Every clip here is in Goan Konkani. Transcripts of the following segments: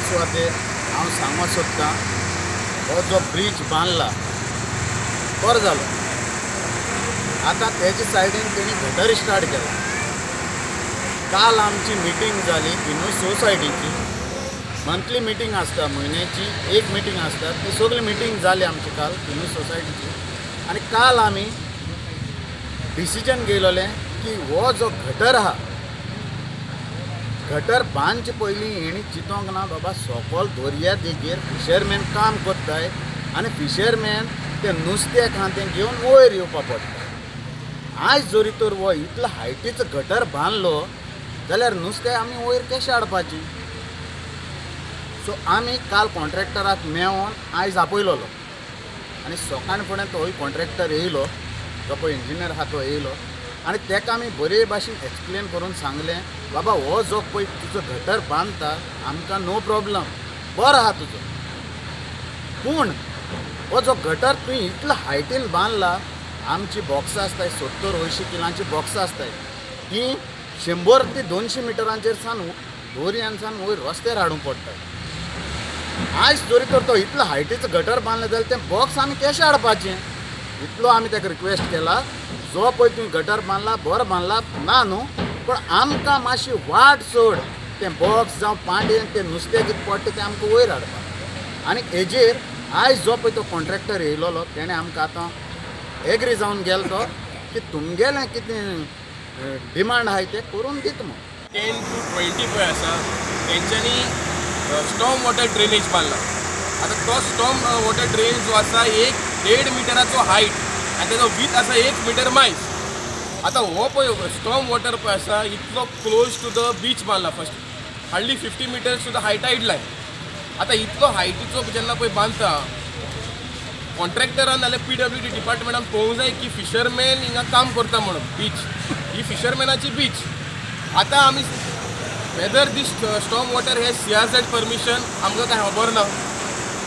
सुवातेर हांव सांगूंक सोदतां, हो जो ब्रिज बांदला बरो जालो, आतां तेजे सायडीन तेणी गटर स्टार्ट केला. काल आमची मिटींग जाली तिनूय सोसायटीची, मंथली मिटींग आसता, म्हयन्याची एक मिटींग आसता, ती सगळी मिटींग जाली आमची काल तिनूय सोसायटीची. आनी काल आमी डिसिजन घेयलोलें की हो जो गटर आहा, गटर बांदचे पयलीं हेणी चिंतोंक ना बाबा सोकोल दर्या देगेर फिशरमॅन काम करताय आनी फिशरमॅन ते नुस्त्याक आहा तें घेवन वयर येवपा पडटा. आयज जरी तर हो इतलो हायटीचो गटर बांदलो जाल्यार नुस्तें आमी वयर कशें हाडपाचें? सो आमी काल कॉन्ट्रॅक्टराक मेळोन आयज आपयलोलो आनी सकाळ फुडें तोय कॉन्ट्रॅक्टर येयलो, जो पळय इंजिनियर आहा तो येयलो आनी तेका आमी बरे भाशेन एक्सप्लेन करून सांगलें, बाबा हो जो पळय तुजो गटर बांदता आमकां नो प्रॉब्लम, बरो आहा तुजो, पूण हो जो गटर तुवें इतलो हायटीन बांदला, आमची बॉक्सां आसताय 70-80 किलांची बॉक्सां आसताय, तीं 100 ते 200 मिटरांचेर सावन दोरयान सावन वयर रस्त्यार हाडूंक पडटा. आयज जरी तर तो इतलो हायटीचो गटर बांदलो जाल्यार तें बॉक्स आमी कशें हाडपाचें? इतलो आमी ताका रिक्वेस्ट केला, जो पळय तुवें गटर बांदला बरो बांदला ना न्हू, पूण आमकां मातशी वाट सोड, तें बॉक्स जावं पांडेन तें नुस्तें कितें पडटा तें आमकां वयर हाडपाक. आनी हेजेर आयज जो पळय तो कॉन्ट्रॅक्टर येयलोलो तेणें आमकां आतां एग्री जावन गेलो तो की तुमगेलें कितें डिमांड आहाय तें करून दिता म्हूण. 10 to 20 पळय आसा तेंच्यांनी स्टॉर्म वॉटर ड्रेनेज बांदला. आतां तो स्टॉर्म वॉटर ड्रेनेज जो आसा 1.5 मिटराचो हायट आनी तेजो विथ आसा 1 मिटर मायज. आतां हो पळय स्टॉर्म वॉटर पळय आसा इतलो क्लोज टू the beach बांदला, first hardly 50 meters to the high tide line. आतां इतलो हायटीचो जेन्ना पळय बांदता कॉन्ट्रॅक्टरान नाल्यार PWD डिपार्टमेंटान पळोवंक जाय की फिशरमॅन हिंगा काम करता म्हणून. बीच ही फिशरमॅनाची बीच. आतां आमी whether this storm water has CRZ permission आमकां कांय खबर ना.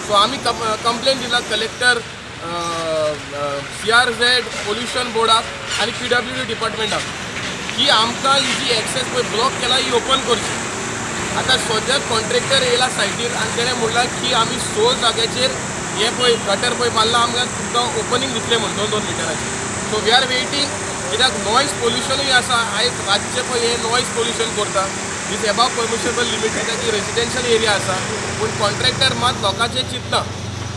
सो आमी कंप्लेन दिला कलेक्टर, CRZ, pollution बोर्डाक आनी PWD डिपार्टमेंटाक की आमकां ही जी एक्सेस पळय ब्लॉक केला ही ओपन करची. आतां सद्याक कॉन्ट्रॅक्टर येयला सायटीर आनी तेणें म्हणलां की आमी 6 जाग्याचेर हे पळय गटर पळय बांदला, आमकां तुमकां ओपनींग दितले म्हूण 2-2 मिटराचेर. सो we are waiting, कित्याक नॉयज पोल्युशनूय आसा. आयज रातचें पळय हें नॉयज पोल्युशन करता, is above permissible limit, कित्याक ही रेजिडेन्शियल एरिया आसा, पूण कॉन्ट्रॅक्टर मात लोकांचें चिंतना.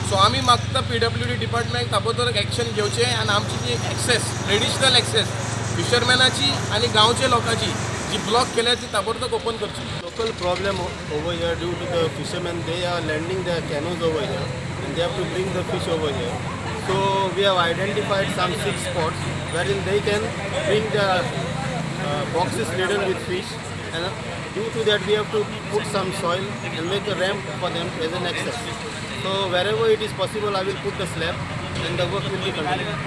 सो आमी मागता PWD department ताबडतोब एक्शन घेवचें आनी आमची जी एक्सेस, ट्रेडिशनल एक्सेस फिशरमॅनाची आनी गांवच्या लोकांची जी ब्लॉक केल्या ती ताबडतोब ओपन करची. Local problem over here due to the fishermen, they are landing their canoes over here and they have to bring the fish over here. So we have identified some 6 spots wherein they can bring the boxes laden with fish, and due to that we have to put some soil and make a ramp for them as an access. So wherever it is possible I will put the slab and the work will be continued.